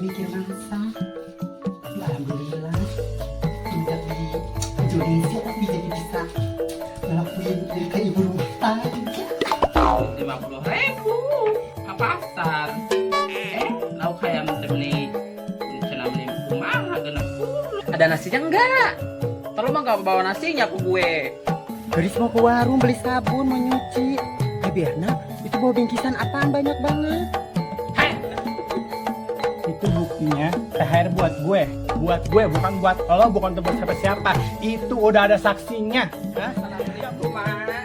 mikir masak. Tapi alhamdulillah tinggal di Indonesia tapi jadi bisa ngelakuin jadi kayak ibu rumah tangga. 50.000 ke pasar. Lauk hayam teh beli cenah beli kumaha 60. Ada nasinya enggak? Terus mah enggak bawa nasinya ke gue. Gadis mau ke warung beli sabun, mau nyuci. Berna, itu bawa bingkisan apaan banyak banget? Hei, Itu buktinya THR buat gue. Buat gue, bukan buat lo, bukan untuk siapa-siapa. Itu udah ada saksinya. Hah? Assalamualaikum, Mak.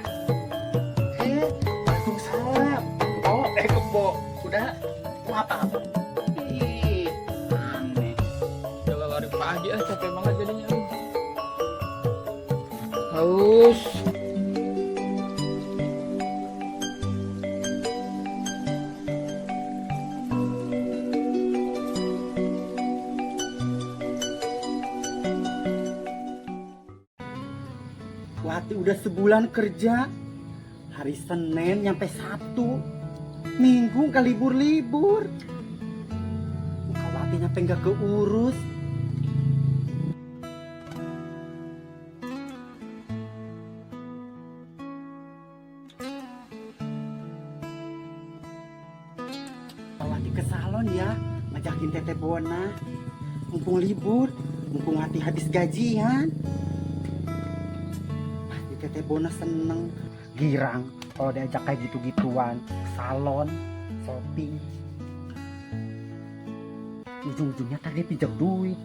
Waalaikumsalam. Oh, kebo. Udah. Mau apa-apa? Ih, aneh. Udah lari pagi ah, capek banget jadinya. Haus. Wati udah sebulan kerja. Hari Senin nyampe Sabtu. Minggu nggak libur-libur. Muka Wati nyampe nggak keurus. Wati ke salon ya, ngajakin Teteh Bona. Mumpung libur, mumpung Wati habis gajian. Pasti Teteh Bona seneng, girang kalau diajak kayak gitu-gituan, salon, shopping. Ujung-ujungnya tadi pinjam duit.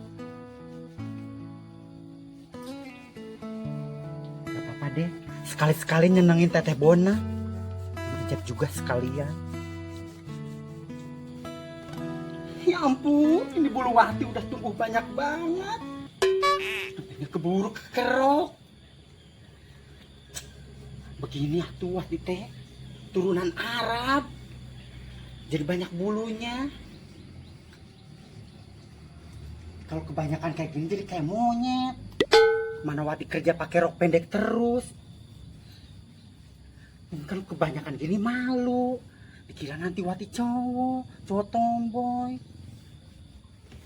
Gak apa-apa deh, sekali-sekali nyenengin Teteh Bona. Ngajak juga sekalian. Ya ampun, ini bulu Wati udah tumbuh banyak banget. Sampainya keburu kekerok. Begini atuh Wati teh, turunan Arab. Jadi banyak bulunya. Kalau kebanyakan kayak gini jadi kayak monyet. Mana Wati kerja pakai rok pendek terus. Ini kalau kebanyakan gini malu. Dikira nanti Wati cowok, cowok tomboy.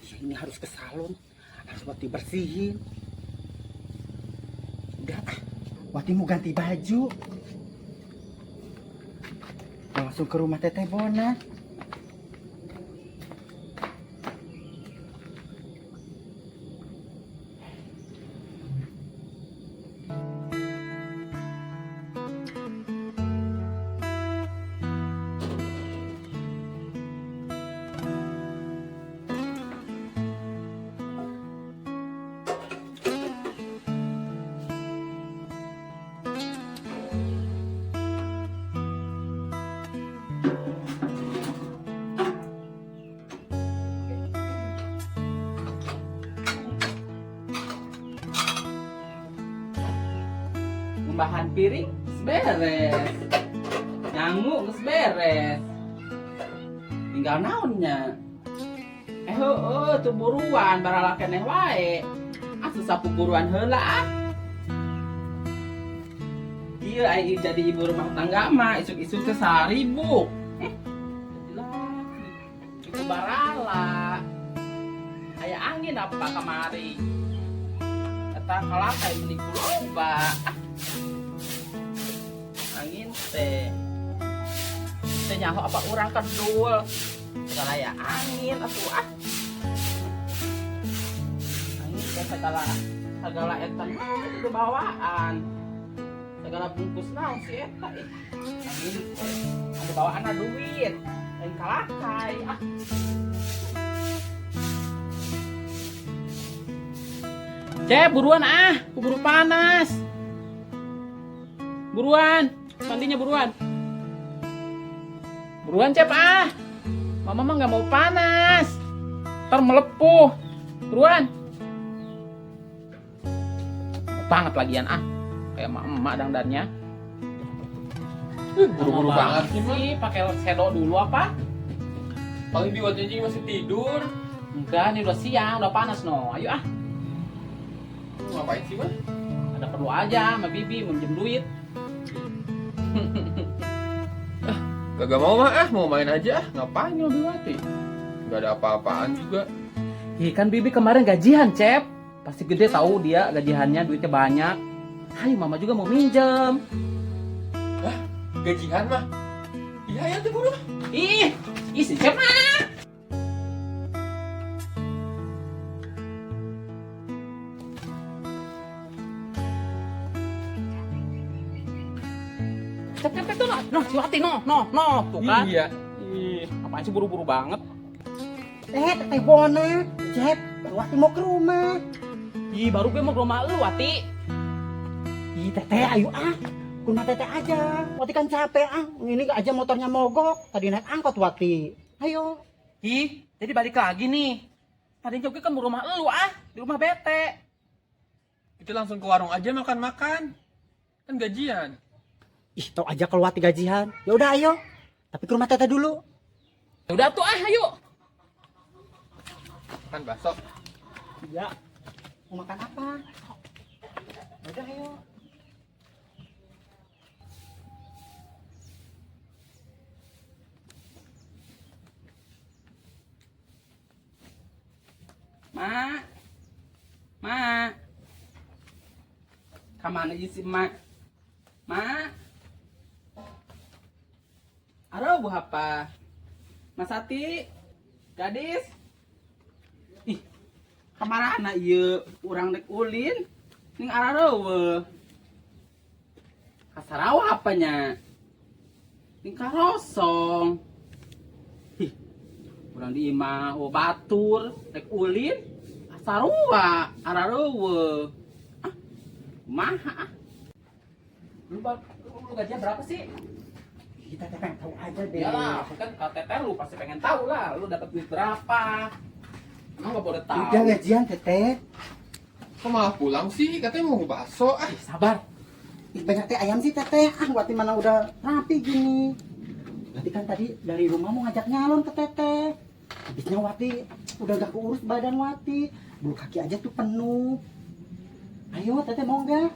Ya, ini harus ke salon, harus Wati bersihin. Udah, ah, Wati mau ganti baju. Langsung ke rumah Teteh Bona. Ngumbahan piring beres. Nyangu geus beres. Tinggal naonnya. Heueuh, tuh buruan barala keneh wae. Ah, susah buruan heula ah. Ieu ai jadi ibu rumah tangga mah isuk-isuk teh saribuk. Jadilah itu barala. Aya angin apa kamari? Eta kalakay meni loba. Ah. Angin teh. Teh nyaho apa urang kedul. Segala ya angin atuh ah. Angin teh segala eta mah itu bawaan. Segala bungkus naon si eta ih. Angin teh ada bawaan duit. Lain kalakai ah. Cep, buruan ah, keburu panas. Buruan, mandinya buruan. Buruan Cep ah. Mama mah nggak mau panas. Ntar melepuh. Buruan. Banget lagian ah. Kayak emak-emak dangdannya. Buru-buru banget sih, Mak. Sih, pakai sedok dulu apa? Paling Biwati juga masih tidur. Enggak, ini udah siang, udah panas no. Ayo ah. Ngapain sih, Mas? Ada perlu aja sama Bibi, mau minjem duit. Kagak mau mah ah, mau main aja ah. Ngapain lo Biwati? Gak ada apa-apaan juga. Ih, kan Bibi kemarin gajian, Cep. Pasti gede tahu dia gajiannya, duitnya banyak. Ayo, Mama juga mau minjem. Gajian mah? Iya ya tuh buru. Ih, ih si Cep mah. Cep, Cep, itu noh, noh, si Wati, noh, noh, noh, tuh kan. Iya. Ih. Apaan sih buru-buru banget? Teteh Bona, Cep, baru Wati mau ke rumah. Ih, baru gue mau ke rumah lu, Wati. Ih, Teteh, ayo ah. Ke rumah Teteh aja. Wati kan capek ah. Ini aja motornya mogok. Tadi naik angkot Wati. Ayo. Ih, jadi balik lagi nih. Tadinya gue kan mau rumah lu ah, di rumah bete. Kita langsung ke warung aja makan-makan. Kan gajian. Ih, tau aja kalau Wati gajian. Ya udah ayo. Tapi ke rumah Teteh dulu. Udah tuh ah, ayo. Makan bakso. Iya. Mau makan apa? Ya udah ayo. Ma. Ma. Kamana ieu si Ma? Ma. Aduh, bu apa? Mas Ati. Gadis. Ih, kamarana ieu urang dek ulin? Ning arareuweuh. Kasarawa apanya? Ning karosong. Ih, urang di imah oh batur rek ulin sarua arareuweuh. Ah, kumaha ah? Lu gajinya berapa sih? Kita teh pengen tahu aja deh. Iyalah, kan KTP lu pasti pengen tahu lah, lu dapat duit berapa. Emang gak boleh tahu. Udah gajian Teteh. Kok malah pulang sih? Katanya mau bakso. Ah, Ih, sabar. Ih, banyak teh ayam sih Teteh. Ah, Wati mana udah rapi gini. Berarti kan tadi dari rumah mau ngajak nyalon ke Teteh. Habisnya Wati udah gak keurus badan Wati. Bulu kaki aja tuh penuh. Ayo Teteh mau nggak?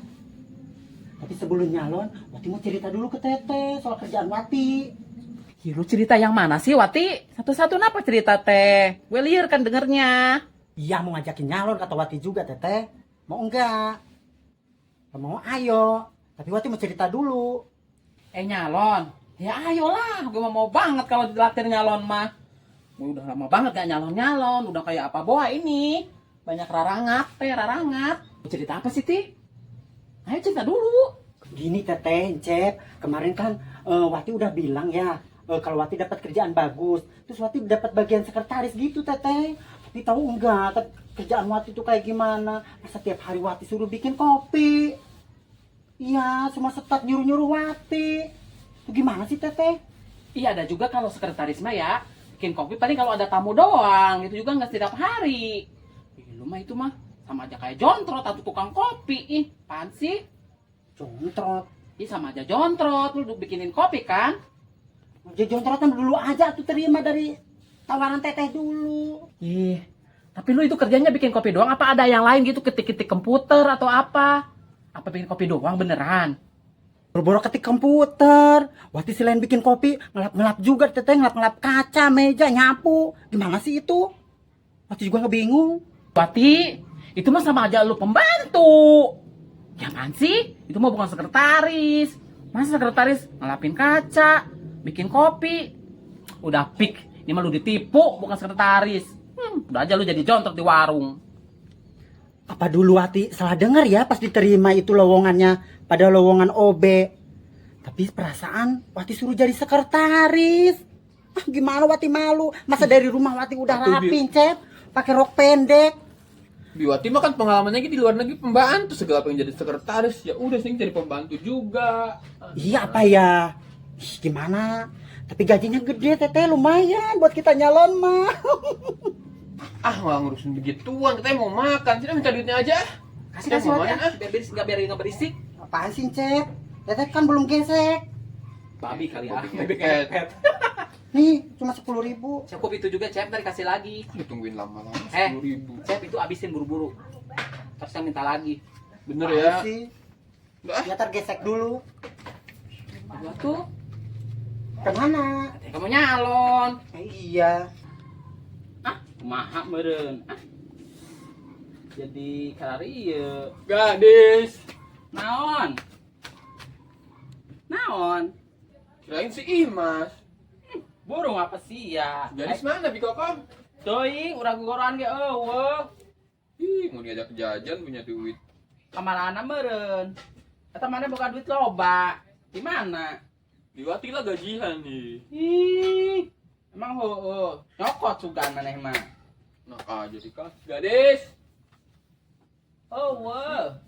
Tapi sebelum nyalon, Wati mau cerita dulu ke Teteh soal kerjaan Wati. Ih, lu cerita yang mana sih, Wati? Satu-satu napa cerita teh? Gue liar kan dengernya. Iya mau ngajakin nyalon kata Wati juga Teteh. Mau enggak? Kalau mau ayo. Tapi Wati mau cerita dulu. Nyalon. Ya ayolah, gue mau banget kalau dilatih nyalon mah. Gue udah lama banget gak nyalon-nyalon, udah kayak apa boa ini. Banyak rarangat, teh rarangat. Cerita apa sih, Ti? Ayo cerita dulu. Gini Teteh, Cep, kemarin kan Wati udah bilang ya kalau Wati dapat kerjaan bagus, terus Wati dapat bagian sekretaris gitu Teteh. Tapi tahu enggak kerjaan Wati tuh kayak gimana? Masa tiap hari Wati suruh bikin kopi. Iya, semua staf nyuruh-nyuruh Wati. Itu gimana sih Teteh? Iya ada juga kalau sekretaris mah ya bikin kopi paling kalau ada tamu doang, itu juga nggak setiap hari. Ih, lu mah itu mah sama aja kayak jontrot atau tukang kopi. Ih, apaan sih? Jontrot. Ih, sama aja jontrot, lu bikinin kopi kan? Jadi jontrotan dulu aja tuh terima dari tawaran Teteh dulu. Ih, tapi lu itu kerjanya bikin kopi doang apa ada yang lain gitu, ketik-ketik komputer atau apa? Apa bikin kopi doang beneran? Boro-boro ketik komputer. Wati selain bikin kopi, ngelap-ngelap juga Teteh, ngelap-ngelap kaca, meja, nyapu. Gimana sih itu? Wati juga ngebingung. Wati, itu mah sama aja lu pembantu. Ya apaan sih? Itu mah bukan sekretaris. Masa sekretaris ngelapin kaca, bikin kopi. Udah pik, ini mah lu ditipu bukan sekretaris. Udah aja lu jadi jontok di warung. Apa dulu Wati salah dengar ya pas diterima itu lowongannya pada lowongan OB. Tapi perasaan Wati suruh jadi sekretaris. Ah, gimana Wati malu? Masa dari rumah Wati udah Atuh, rapi, Cep, pakai rok pendek. Biwati mah kan pengalamannya di luar negeri pembantu, segala pengen jadi sekretaris. Ya udah sih jadi pembantu juga. Iya apa ya? Ih, gimana? Tapi gajinya gede Teteh, lumayan buat kita nyalon mah. Ah, malah ngurusin begituan, katanya mau makan. Sini minta duitnya aja. Kasih Ya, kasih mau Wati main, ah. Biar berisik, nggak biar nggak berisik. Apaan sih, Cep? Teteh kan belum gesek. Babi kali ya. Babi ngepet. Nih, cuma 10.000. Cukup itu juga, Cep, ntar dikasih lagi. Ditungguin lama-lama 10.000. Cep itu abisin buru-buru. Terus yang minta lagi. Bener Apaan ya? sih? Udah, ah. Ya ntar gesek dulu. Gua tuh Kemana? katanya kamu nyalon. Iya. Kumaha meureun? Ah. Jadi kararieu. Gadis. Naon? Naon? Kirain si Imas. Burung apa sih ya? Gadis mana Bi Kokom? Teuing urang gugoroan ge euweuh. Ih, mau diajak jajan punya duit. Kamarana meureun? Eta mana boga duit loba? Di mana? Di Wati lah gajian nih. Ih, emang heueuh. Nyokot sugan maneh mah. Nah aja dikasih. Gadis. Euweuh.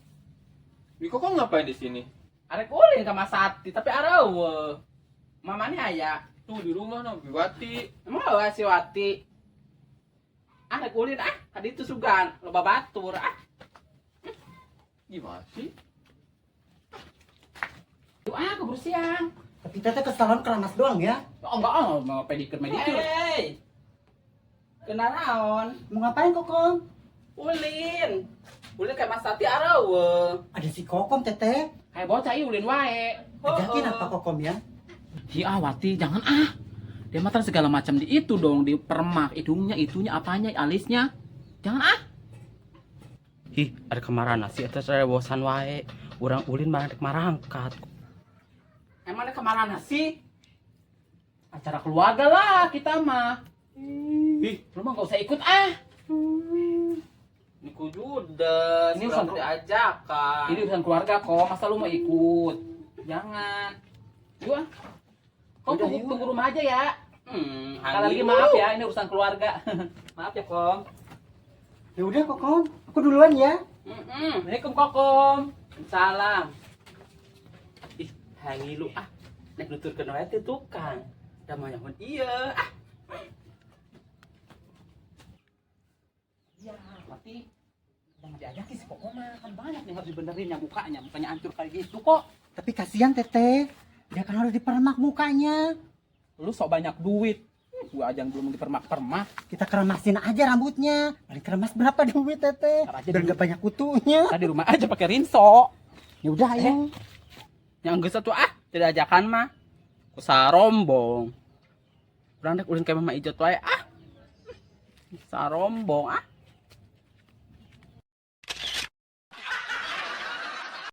Bi Kokom ngapain di sini? Arek ulin ka Mas Sati tapi areuweuh. Mamane aya. Tuh di rumah no, Bi Wati. Emang euweuh si Wati? Ah, rek ulin ah, ka ditu sugan, loba batur ah. Gimana sih? Yuk ah, keburu siang. Tapi teteh ke salon keramas doang ya. Oh enggak, oh, mau pedicure medicure. Hey. Kena naon? Mau ngapain, Kokom? Ulin. Ulin kayak Mas Sati areuweuh. Ada si Kokom, Teteh. Kayak bocah ieu ulin wae. Ajakin apa Kokom ya? Hi ah Wati, jangan ah. Dia mah segala macam di itu dong, di permak, hidungnya, itunya, apanya, alisnya. Jangan ah. Ih, ada kemarahan sih eta saya bosan wae. Urang ulin malah rek marangkat. Emang ada kemarahan sih? Acara keluarga lah kita mah. Ih, lu mah gak usah ikut ah. Ini judes, ini urusan diajakan. Ini urusan keluarga kok, masa lu mau ikut? Jangan. Yuk ah. Kau Udah, tunggu, yuk. Tunggu rumah aja ya. Sekali lagi maaf ya, ini urusan keluarga. Maaf ya, Kom. Ya udah, Kokom, aku duluan ya. Assalamualaikum, Kokom. Salam. Ih, hangi lu ah. Nek nuturkeun wae teh tukang. Da mah nyahoan iya ah. Ya, berarti jangan diajakin si Koko mah, kan banyak nih harus dibenerin ya mukanya, mukanya hancur kayak gitu kok. Tapi kasihan Teteh. Dia kan harus dipermak mukanya. Lu sok banyak duit. Gua aja yang belum dipermak-permak. Kita keramasin aja rambutnya. Paling keramas berapa duit, Teteh? Ntar aja Biar di- nggak banyak kutunya. Tadi rumah aja pakai rinso. Ya udah, ayo. Yang geus atuh ah, tidak ajakan mah. Ku sarombong. Urang dek ulin ka Mama Ijot wae ah. Sarombong ah.